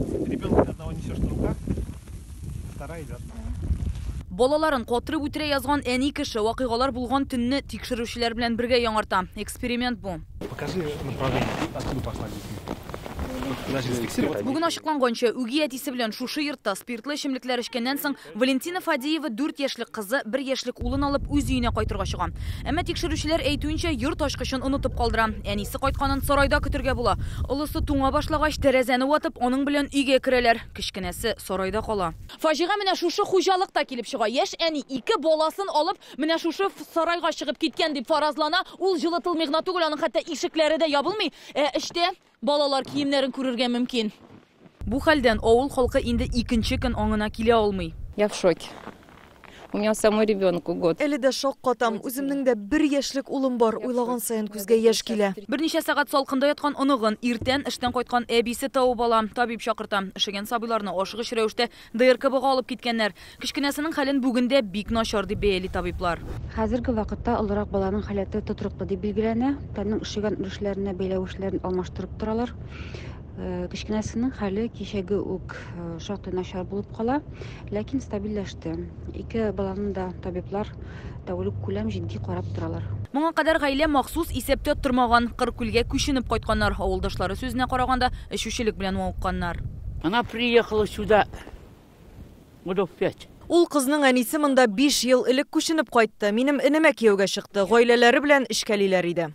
Ребенка одного несешь на руках, вторая идет. Балаларын катырып үтерә язган әни кеше вакыйгалар булган төнне тикшерүчеләр белән бергә яңарта. Эксперимент бу. Покажи направление, откуда пошла детьми. Подожди, зафиксировать. Бүген ачыкланганча, үги әтисе белән шушы йортта спиртлы эчемлекләр эчкәннән соң Валентина Фадеева 4 яшьлек кызы, 1 яшьлек улын алып үз өенә кайтырга чыга. Әмма тикшерүчеләр әйтүенчә, йорт ачкычын онытып калдыра. Әнисе кайтканын сарайда көтергә була. Олысы туңа башлагач, тәрәзәне ватып, аның белән өйгә керәләр. Кечкенәсе сарайда кала. Фаҗига менә шушы хуҗалыкта килеп чыга. Яшь әни ике баласын алып, менә шушы сарайга чыгып киткән дип фаразлана. Ул җылытылмый гына түгел, аның хәтта ишекләре дә ябылмый. Ә эчтә балалар киемнәрен күрергә мөмкин. Бу хәлдән авыл халкы инде икенче көн аңына килә алмый. Я в шоке. У меня самой ребенку год. Әле дә шаккатам. Үземнең дә 1 яшьлек улым бар. Уйлаган саен күзгә яшь килә. Берничә сәгать салкында яткан оныгын иртән эштән кайткан әбисе табып ала. Табиб чакырта. Өшегән сабыйларны ашыгыч рәвештә ДРКБга алып киткәннәр. Кечкенәсенең хәлен бүген дә бик начар дип бәяли табиблар. Хәзерге вакытта олырак баланың халәте тотрыклы дип билгеләнә. Тәннең өшегән өлешләренә бәйләвешләрен алмаштырып торалар. Кечкенәсенең хәле кичәге үк шактый начар булып кала, ләкин стабильләште. Ике баланы да табиблар тәүлек күләм җитди карап торалар. Моңа кадәр гаилә махсус исәптә тормаган, Кыркүлгә күченеп кайтканнар. Авылдашлары сүзенә караганда, эчүчелек белән мавыкканнар. Она приехала сюда годов 5. Ул кызның әнисе монда 5 ел элек күченеп кайтты. Минем энемә кияүгә чыкты. Гаиләләре белән эшкәлиләр иде.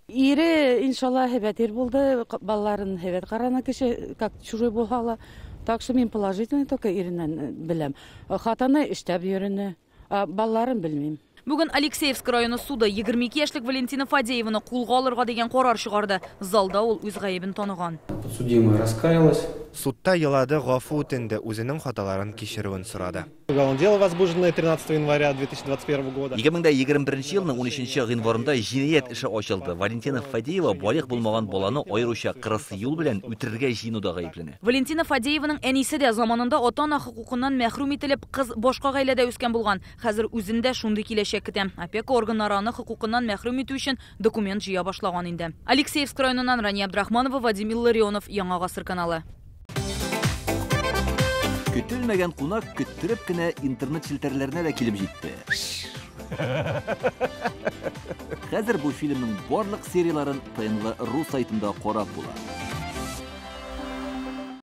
Ире, иншалла, һәйбәт ир булды, балаларын һәйбәт карана кеше, как чужой булһа ла. Так что мин положительный только иреннән беләм. Хатыны эштәп йөренә, а балаларын белмим. Бүген Алексеевск районы суды 22 яшьлек Валентина Фадееваны кулга алырга дигән карар чыгарды. Залда ул үз гаебен таныган. Подсудимая раскаялась. Судта елады, гафу үтенде, үзенең хаталарын кичерүен сорады. Уголовное дело, возбужденное 13 января 2021 года. 2021 елның 13 гыйнварында җинаять эше ачылды. Валентина Фадеева балигъ булмаган баланы аеруча кырыс юл белән үтерергә җыенуда гаепләнә. Валентина Фадееваның әнисе дә заманында ата-ана хокукыннан мәхрүм ителеп, кыз башка гаиләдә үскән булган. Хәзер үзендә шундый киләчәк көтә. Опека органнары аны хокукыннан мәхрүм итү өчен документ җыя башлаган инде. Алексеевск районыннан Рания Абдрахманова, Вадим Илларионов, Яңа Гасыр каналы. Көтелмәгән кунак көттереп кенә интернет челтәрләренә дә килеп җитте. Хәзер бу фильмның барлык серияларын ТНВ ру сайтында карап була.